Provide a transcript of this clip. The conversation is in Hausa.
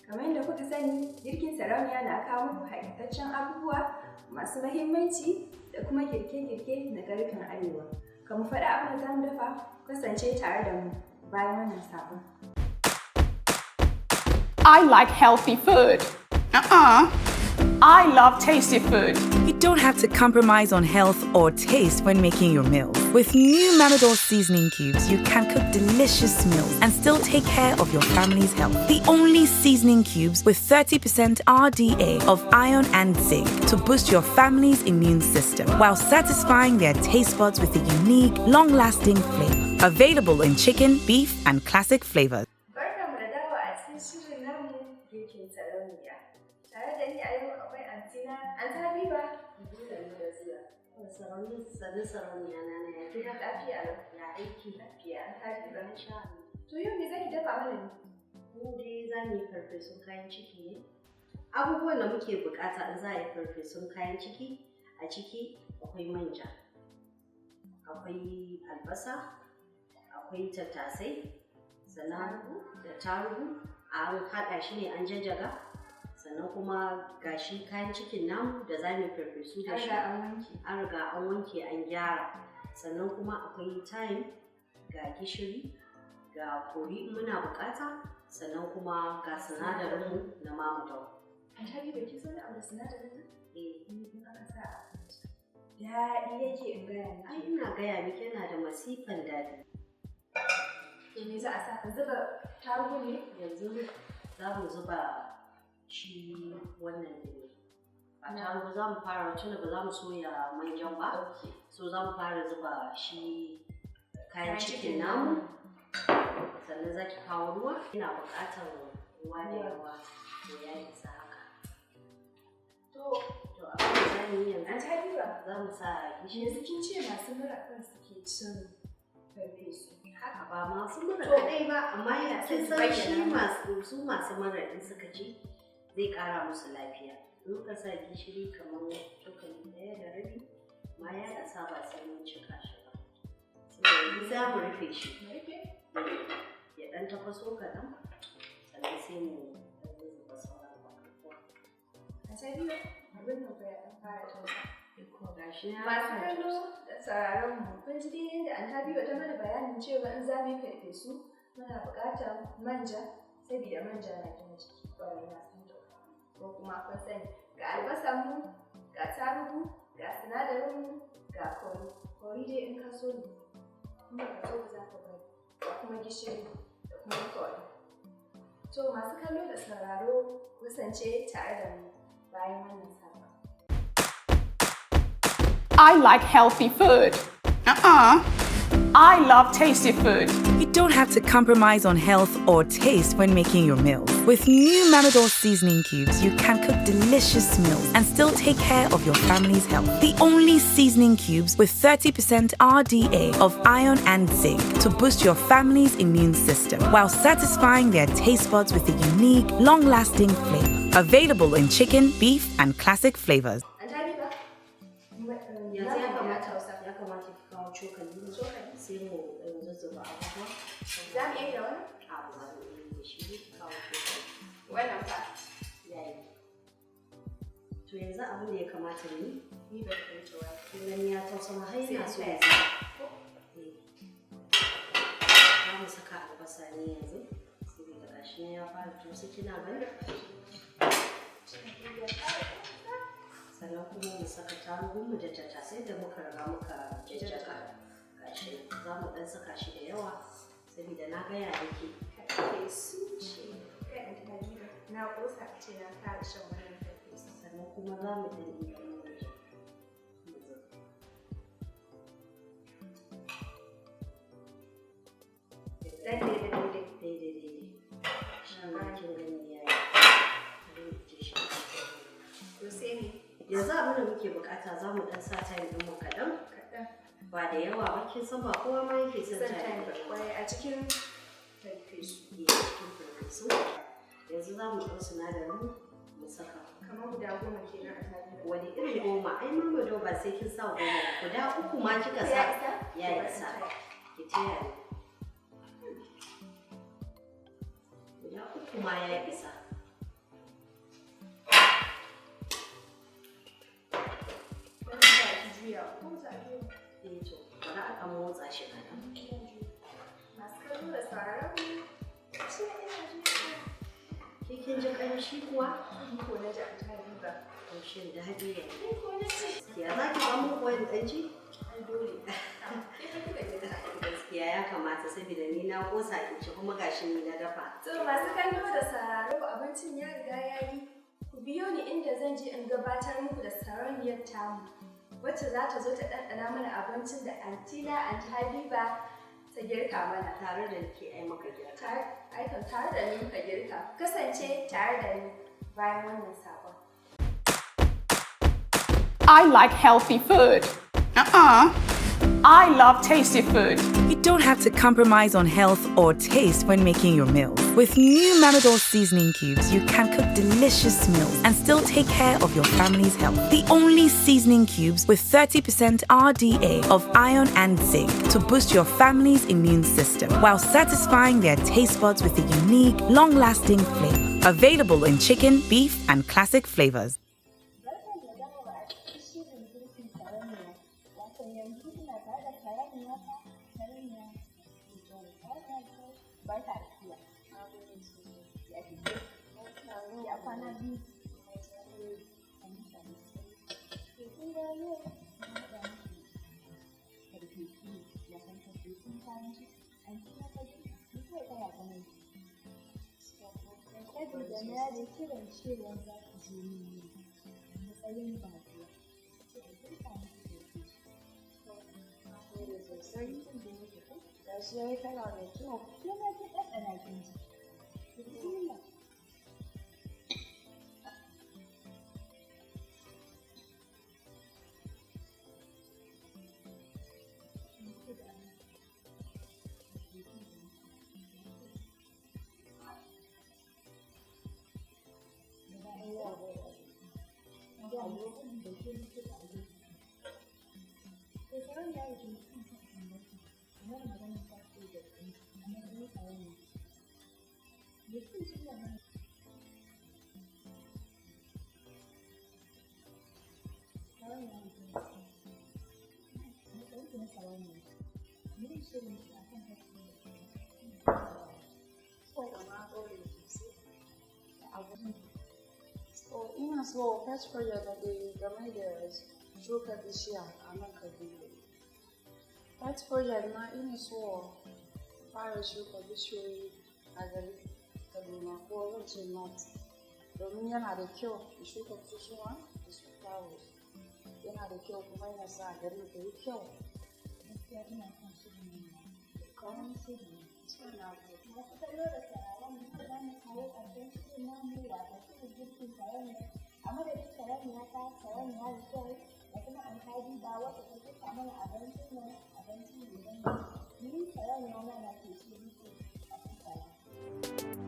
Kamar yadda kuka sani, Girkin Sarauniya na kawo muku haƙiƙaccen abubuwa masu mahimmanci da kuma girke-girke na garkin Arewa. Ka mu faɗi abin da za mu dafa, kasance tare da mu bayan wannan saƙon. I like healthy food. Uh-uh. I love tasty food. You don't have to compromise on health or taste when making your meals. With new Mamador seasoning cubes, you can cook delicious meals and still take care of your family's health. The only seasoning cubes with 30% RDA of iron and zinc to boost your family's immune system while satisfying their taste buds with a unique, long-lasting flavor. Available in chicken, beef, and classic flavors. Barkanmu da dawowa a cikin shirin namu Girkin Sarauniya. Tare da ni a yau akwai antina, Anti Habiba. Sannu da zuwa. Sannu sarauniya na ya gida? Lafiya lau. Ya aiki? Lafiya, Anti Habiba. Masha Allah. To, yau me zaki dafa mana ne? Mu dai za mu yi farfesun kayan ciki ne. Abubuwan da muke bukata in za a yi farfesun kayan ciki, a ciki akwai manja, akwai albasa, akwai tattasai, sannan da tarugu, an haɗa shi ne an jajjaga, sannan kuma gashi kayan cikin namu da za mu yi farfesu da An shi. riga an wanke. An riga an wanke, an gyara. Sannan kuma akwai thyme, ga gishiri, ga curry in muna bukata, sannan kuma ga sinadarinmu na Mamador. Anti Habiba, kin san wani abu da sinadarin nan? Eh. In aka sa a abinci, daɗi yake, in gaya miki. Ai ina gaya miki, yana da masifan daɗi. To, me za a sa? Zuba tarugu ne? Yanzu za mu zuba shi wannan ne a tarugu. Za mu fara, tunda ba za mu soya manjan ba, so za mu fara zuba shi kayan cikin namu. Sannan za ki kawo ruwa. Ina buƙatar ruwa da yawa, to ya isa haka. To, To, abin da za mu yi yanzu, Anti Habiba, za mu sa gishiri. Yanzu kin ce masu mura kan suke cin farfesu. Haka, ba masu mura To, kaɗai ba, amma ina son kin ki san bayyana shi mana. masu mura in suka ci zai ƙara musu lafiya. In muka sa gishiri kamar cokali 1.5 ma ya isa, ba sai mun cika shi ba. So yanzu za mu rufe shi. Mu rufe? Ya ɗan tafaso kaɗan, sannan sai mu ɗan zuba sauran abubuwa. Anti Habiba, abin nan fa ya ɗan fara tausa. Gashi na Masu kallo da sauraron mu, kun ji dai yadda Anti Habiba ta mana bayanin cewa in za mu yi farfesu muna buƙatar manja, saboda manja na gina jiki ƙwarai, na san da ko kuma kun sani. Ga albasan mu, ga tarugu, ga sinadarin mu, ga curry. Curry dai in ka so ne, in ba ka so ba za ka bari. Ga kuma gishiri da kuma curry. To, masu kallo da sauraro, kasance tare da mu bayan wannan saƙon. I like healthy food. Uh-uh. I love tasty food. You don't have to compromise on health or taste when making your meals. With new Mamador seasoning cubes, you can cook delicious meals and still take care of your family's health. The only seasoning cubes with 30% RDA of iron and zinc to boost your family's immune system while satisfying their taste buds with a unique, long-lasting flavor. Available in chicken, beef, and classic flavors. Anti Habiba, Yanzu ya kamata tausa. Ya kamata ki kawo cokali. Cokali? Sai mu ɗan zuzzuba abubuwa. Za mu iya yi da wannan? A, ba za mu iya yi da shi ba, ki kawo cokali. Wannan fa? Yayi. To, yanzu abin da ya kamata mu yi, Ni ba ta wuce wa. Kin gani ya tausa ma har yana so ya Sai zuba. Eh. Za mu saka albasa ne yanzu, saboda gashi nan ya fara tausa, kina gani? Sannan kuma mu saka tarugunmu da tattasai da muka riga muka jajjaga. Gashi nan, za mu ɗan saka shi da yawa, saboda na gaya da ke. Farfesu ce. Kai, Anti Habiba, na ƙosa a ce na fara shan wannan farfesu. Sannan kuma za mu ɗan ɗiba manja mu zuba. Dan daidai daidai. Daidai daidai. Shi ma kin gani ya yi. Bari mu ije shi. To, sai me? Yanzu abin da muke bukata, za mu ɗan sa thyme ɗin mu kaɗan, Kaɗan. ba da yawa ba, kin san ba kowa ma yake son Son thyme thyme ba. Kwarai a cikin farfesu. Eh, cikin farfesu. Yanzu za mu ɗau sinadarin mu saka. Kamar guda 10 kenan, Anti Habiba. Wani irin 10? Ai Mamado, ba sai kin sa 10 ba. Guda 3 ma kika sa. Ya isa? Ya isa. Ki taya ni. Guda 3 ma ya isa. Juya ko za a juya? Eh to, bari a ɗan motsa shi kaɗan. Masu kallo da sauraron mu, ce ina juya. Ke kin ji ƙamshi kuwa? Ni ko na ji Anti Habiba. Ƙamshin daɗi ne. Ni ko na ji. Gaskiya za ki ba mu kuwa in ɗan ji? Ai dole. Ke fa kika girka. Gaskiya ya kamata saboda ni na ƙosa in ci kuma gashi ni na dafa. To masu kallo da sauraro, abincin ya riga ya yi. Ku biyo ni inda zan je in gabatar muku da sarauniyar tamu, wacce za ta zo ta ɗanɗana mana abincin da antina Anti Habiba ta girka mana. Tare da ke ai maka girka. Tare da ni muka girka. Kasance tare da ni bayan wannan saƙon. I like healthy food. Uh-uh. I love tasty food. You don't have to compromise on health or taste when making your meals. With new Mamador seasoning cubes, you can cook delicious meals and still take care of your family's health. The only seasoning cubes with 30% RDA of iron and zinc to boost your family's immune system while satisfying their taste buds with a unique, long-lasting flavor. Available in chicken, beef, and classic flavors. Barkan da dawowa a cikin shirin girkin sarauniya. Wato yanzu ina tare da sarauniya ta sarauniya Barka da zuwa. Ya kike? Ya kwana biyu. To kin ga yau na haɗa miki farfesu ne, wato farfesun kayan ciki. Anti na ta girka, ni kawai taya ta na yi. Saboda na ji kiran cewa za ki zo min yau a matsayin baƙuwa. Sai a girka miki farfesu. Gode sosai. Gashi ya yi kala mai kyau. Ke ma kin ɗanɗana kin ji. To bismillah. Na gode sosai. So, ina so first project da dai game da shuka bishiya a nan Kaduna. First project na ina so fara shuka bishiyoyi a gari Kaduna ko zan ce North. Domin yana da kyau in shuka bishiyoyi da su flowers. Yana da kyau kuma yana sa gari ta yi kyau. Gaskiya ina son shirin nan. Ƙaramin shiri ne. Na gode. Masu kallo da sauraron mu, za mu kawo ƙarshen shirin namu, wato shirin girkin sarauniya. A madadin sarauniya ta sarauniya Michelle da kuma Anti Habiba wacce ta girka mana abincin nan, abincin gidan mu. Ni sarauniya na ke ce muku a huta lafiya.